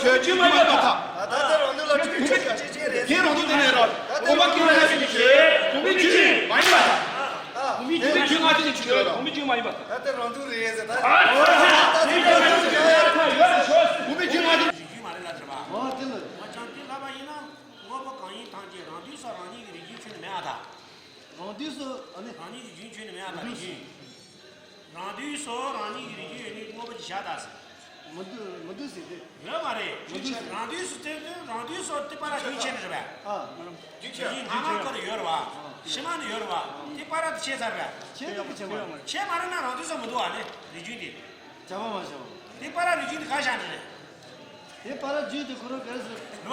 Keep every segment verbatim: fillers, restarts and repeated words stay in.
བོད་རྒྱུད་མ་ཡིན་པ་དང་། ད་ལྟ་རང་དོན་ལ་འཁྲུག་ཆ་ག་ཅི་ཅི་རེད། དེ་རང་དོན་དེ་ནས་ར། ད་ལྟ་འོ་མ་ཀི་ར་ཡ་ཅིག་བྱེད། བོད་མི་རྒྱུད་མ་ཡིན་པ་དང་། བོད་མི་རྒྱུད་མ་ཡིན་པ་དང་། བོད་མི་རྒྱུད་མ་ཡིན་པ་དང་། ད་ལྟ་རང་དོན་རེད་ཟེར་ད། བོད་མི་རྒྱུད་མ་ཡིན་པ་དང་། རིགས་རྒྱུད་མ་རེད་ལབ་ཟེར་བ། འོ་དེ་ལ། ང་ཅང་དེ་ལབ་པ་ཡིན་ན། དངོས་པོ་གང་ཡིན་ཐམས་ཅད་རང་དུས་སུ་རང་ཉིད་ཀྱི་རིགས་རྒྱུད་ཁྱོན་ནས་མེད་ཨ་ད། རང་དུས་སུ་ཨ་ནི། རང་ཉིད་ཀྱི་རྒྱུད་ཁྱོན་ནས་མེད་ཨ་ད་རིགས་རྒྱུད། རང་དུས་སུ་རང་ཉིད་ཀྱི་རིགས་རྒྱུད་ཡོད་ནི་དངོས་པོ་ཅིག་བཞག་ད་ཟེར། མི་འདུག་མི་འདུག་ཟེར་ཏེ། ཡོད་མ་རེད། རང་དུས་སུ་བལྟས་དུས་རང་དུས་སུ་དེ་པ་ར་རྒྱུད་ཁྱོན་ནས་རེད་པས། ཨ། རྒྱུད་ཁྱོན། རྒྱུད་སྔ་མ་ཁོ་ནས་ཡོད་རེད་བ། ཕྱི་མ་ནས་ཡོད་རེད་བ། དེ་པ་ར་དེ་ཁྱོན་ཚར་བས། ཁྱོན་ནས་ཁྱོན་མ་རེད། ཁྱོན་མ་རེད་ན་རང་དུས་སུ་མི་འདུག་ཨ་ནི་རིགས་རྒྱུད་དེ། བྱ་བ་མ་བྱ་བ། དེ་པ་ར་རིགས་རྒྱུད་དེ་ག་བཞག་ནས་རེད། དེ་པ་ར་རྒྱུད་དེ་ཁོ་རང་ག་རེ་ཟེར། རེད་བ།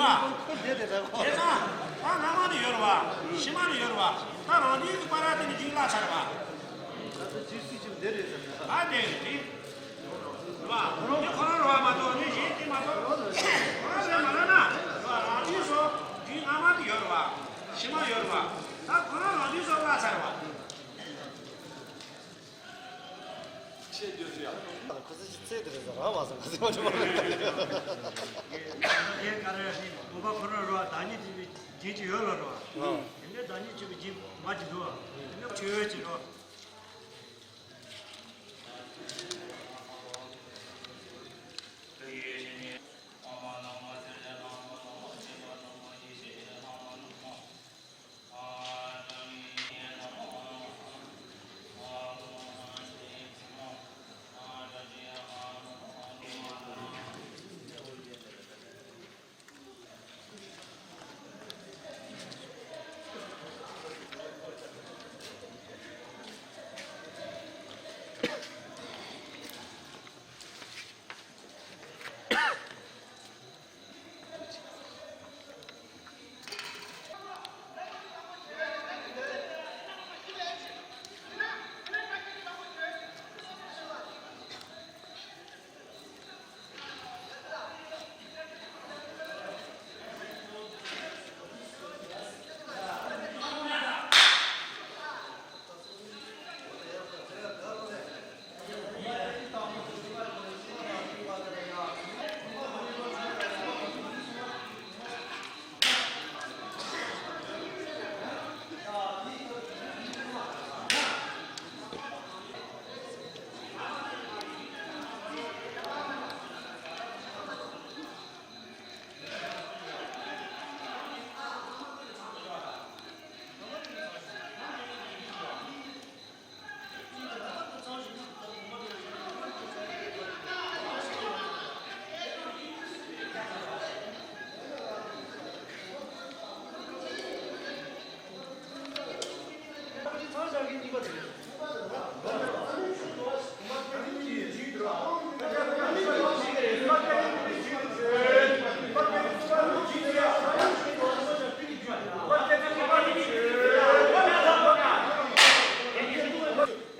ཁོ་དེ་དེ་ལྟར་ཁོ། དེ་ཙང་། ད་སྔ་མ་ནས་ཡོད་རེད་བ། ཕྱི་མ་ནས་ཡོད་རེད་བ། ད་རང་རྒྱུད་ཀྱི་པ་ར་དེ་ནི་རྒྱུད་བརླག་ཚར་བ། ད་ལྟ་རྒྱུད་སྲིད་ཀྱི་དེ་རེད་ཟེར། ད་དེ་རེད་དེ། རེད་བ། དེ་ཁོ་རང་རེད་བ་མ་གཏོགས་ནི་གཞན་དེ་མ་གཏོགས། ཁོ་རང་རེད་མ་རེད་ན། རེད་བ། རང་རྒྱུད་སོ། རྒྱུད་སྔ་མ་དེ་ཡོད་རེད་བ། ཕྱི་མ་ཡོད་རེད་བ། ད་ཁོ་རང་རང་རྒྱུད་སོ་བརླག་ཚར་བ། ཆེ་རྒྱུ་ཟེར་ཡ། ཁོ་ཚོ་ཅི་ཚེ་འདི་རེད་ཟེར་རང་མ་ཟེར་ང་ཚོ་མ་ཆུང་མ་རེད། དེ་ག་རེ་རེད། བོད་པ་ཁོ་རང་རེད་བ། བདག་ཉིད་ཅེས་པའི་རྒྱན་ཅིག་ཡོད་ལ་རེད་བ། དེ་ནས་བདག་ཉིད་ཅེས་པའི་རྒྱན་མ་ཅིག་འདུག་བ། དེ་ནས་ཆོས་ཅིག་རེད་བ།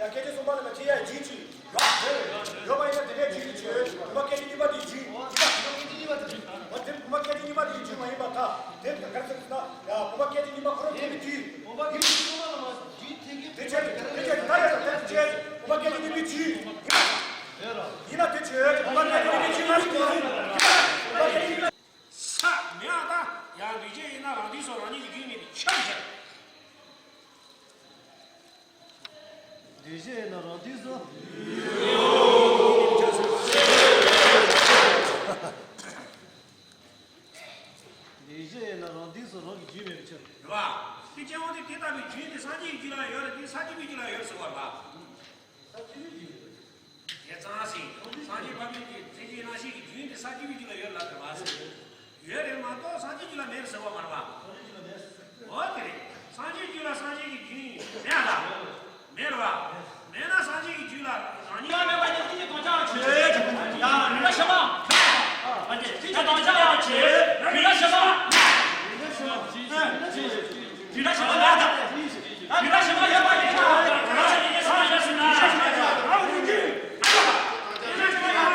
ཡ་སྐད་ཆ་གསུམ་པ་ལ་ཁྱེད་ཡ་རྒྱུད་ཅིག་ཡོད་པ་ཡིན་ན་དེ་འདྲའི་རྒྱུད་ཀྱི་ཆོས་བུམ་པ་སྐད་ཅིག་གཉིས་པ་དེའི་རྒྱུད་ཡིན་པ་དེ་བུམ་པ་སྐད་ཅིག་གཉིས་པ་དེའི་རྒྱུད་མ་ཡིན་པ་ད་དེ་ག་རེ་ཟེར་ན་ཡ་བུམ་པ་སྐད་ཅིག་གཉིས་པ་ཁོ་རང་དེ་ནི་རྒྱུད་ཡིན། དེ་ཆོས་དེ་ཆོས་ད་ཡ་དེ་ཆོས་བུམ་པ་སྐད་ཅིག་གཉིས་པའི་རྒྱུད་ཡིན་ན་དེ་ཆོས་བུམ་པ་སྐད་ཅིག་གཉིས་པའི་རྒྱུད་མ་ཡིན་པ་ས་མེད་ཨ། ད་ཡང་འདུས་བྱས་ཡིན་ན་རང་དུས་སུ་རང་ཉིད་ཀྱི་རྒྱུད་མེད་པའི་ཆ་ཞིག་འདུས་བྱས་ཡིན་ན་རང་དུས་སུ། འདུས་བྱས་ཡིན་ན་རང་དུས་སུ་རང་གི་རྒྱུད་མེད་པའི་ཕྱིར། རེད་བ། དེ་སྐྱེ་བོ་དེ་དེ་ལྟ་བུའི་རྒྱུད་དེ་སངས་རྒྱས་ཀྱི་རྒྱུད་ལ་ཡོད་རེད་དེ་སངས་རྒྱས་པའི་རྒྱུད་ལ་ཡོད་ཟེར་བ་རེད་བ། སངས་རྒྱས་པའི་རྒྱུད་ལ་ཡོད། དེ་ཚང་སྲིད། སངས་རྒྱས་པ་མིན་ཏེ་མཚན་ཉིད་རྣམ་ཤེས་ཀྱི་རྒྱུད་དེ་སངས་རྒྱས་པའི་རྒྱུད་ལ་ཡོད་ལབ་པའི་མ་ཟེར། ཡོད་རེད་མ་གཏོགས་སངས་རྒྱས་རྒྱུད་ལ་མེད་ཟེར་བ་མ་རེད་བ། འོ་དེ་རེད། སངས་རྒྱས་རྒྱུད་ལ་སངས་རྒྱས་ཀྱི་རྒྱུད་མེད་ཨ་ད། མེད་རེད་བ། མེད་ན་སངས་རྒྱས་ཀྱི་རྒྱུད་ལ་རང་ཉིད་ཡང་མེད་པ་ནི་སེམས་ཅན་གང་ཆགས་ཆོས་ཀྱི་ཡང་རིག་པ་ཤེས་པ། སེམས་ཅན་གང་ཆགས་ཆོས་རིག་པ་ཤེས་པ། རིག་པ་ཤེས་པ་ལ་ད། རིག་པ་ཤེས་པ་ཡོད་པ་ཡིན་ན། རང་བཞིན་གྱི་སངས་རྒྱས་ཟེར་ན། ཡོད་པ་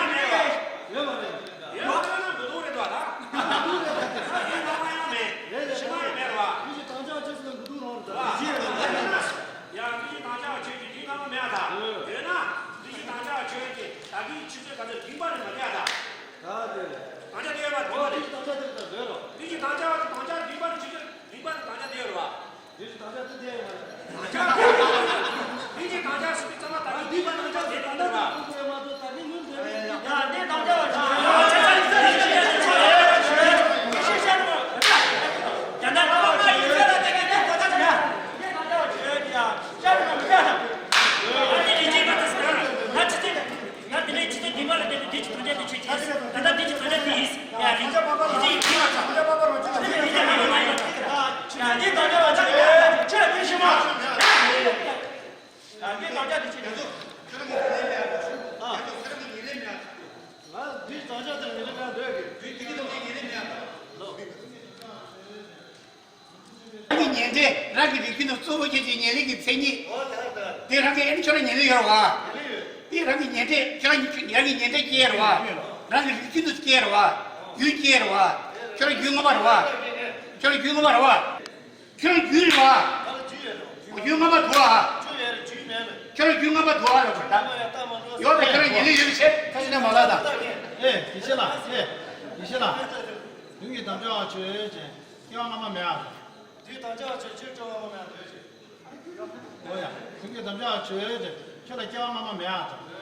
རེད། ཡོད་པ་ཡིན་ན་མི་འདུག་རེད་དོ་ད། ཡིན་ན་མ་ཡང་མེད། ཕྱི་མ་ཡང་མེད་རེད་བ། ང་དེ་ནས་ཆུ་ཚོད་བདུན་པ་ལ་བསྡད་པའི་འདི་ཅི་དོན་རྐྱང་དེ་ཆེ་ཆེ། ད་ལྟ་འདི་ཅི་དོན་རྐྱང་དེ་ཡིན། ཡ་རིང་། འདི་ཡིན། འདི་ཡིན། འདི་ཡིན། རང་གི་ཉེ་འབྲེལ། རང་གི་རིགས་རྒྱུད་དང་གཙོ་བོ་ཁྱེད་ཀྱི་ཉེ་ལེགས་ཀྱི་མཚན་ཉིད། དེ་རང་གི་ཨེ་ནི་ཁྱོད་རང་ཉེ་ལེགས་ཡོད་རེད་བ། དེ་རང་གི་ཉེ་འབྲེལ། ཁྱོད་རང་གི་རང་གི་ཉེ་འབྲེལ་སྐྱེས་རེད་བ། རང་གི་རིགས་རྒྱུད་དུ་སྐྱེས་རེད་བ། རྒྱུད་སྐྱེས་རེད་བ། ཁྱོད་རང་རྒྱུད་ངོ་མ་རེད་བ། ཁྱོད་རང་རྒྱུད་ངོ་མ་རེད་བ། ཁྱོད་རང་རྒྱུད་རེད་བ། རྒྱུད་ངོ་མ་འདུག་ཨ། ཁྱོད་རང་རྒྱུད་ངོ་མ་འདུག་ཨ་ལབ་དགོས་ད། ཡོད་པའི་ཁྱོད་རང་ཉེ་ལེགས་ཡོད་པའི་ཕྱིར། ཁ་ཤས་ནས་མ་ལབ་ད། ཨེ་དགེ་བཤེས་ལགས། ཨེ་དགེ་བཤེས་ལགས། མདུན་གྱི་དམ་བཅའ་བ་ཆོས་ཅན། སྐྱེ་བ་སྔ་མ་མེད་ཨ། དེའི་དམ་བཅའ་ཆོས་ཕྱིར་སྐྱེ་བ་སྔ་མ་མེད་ཨ་འདོད་ཅིང་། འོ་ཡ། མདུན་གྱི་དམ་བཅའ་ཆོས་ཅན། ཁྱོད་ལ་སྐྱེ་བ་སྔ་མ་མེད་ཨ་དང་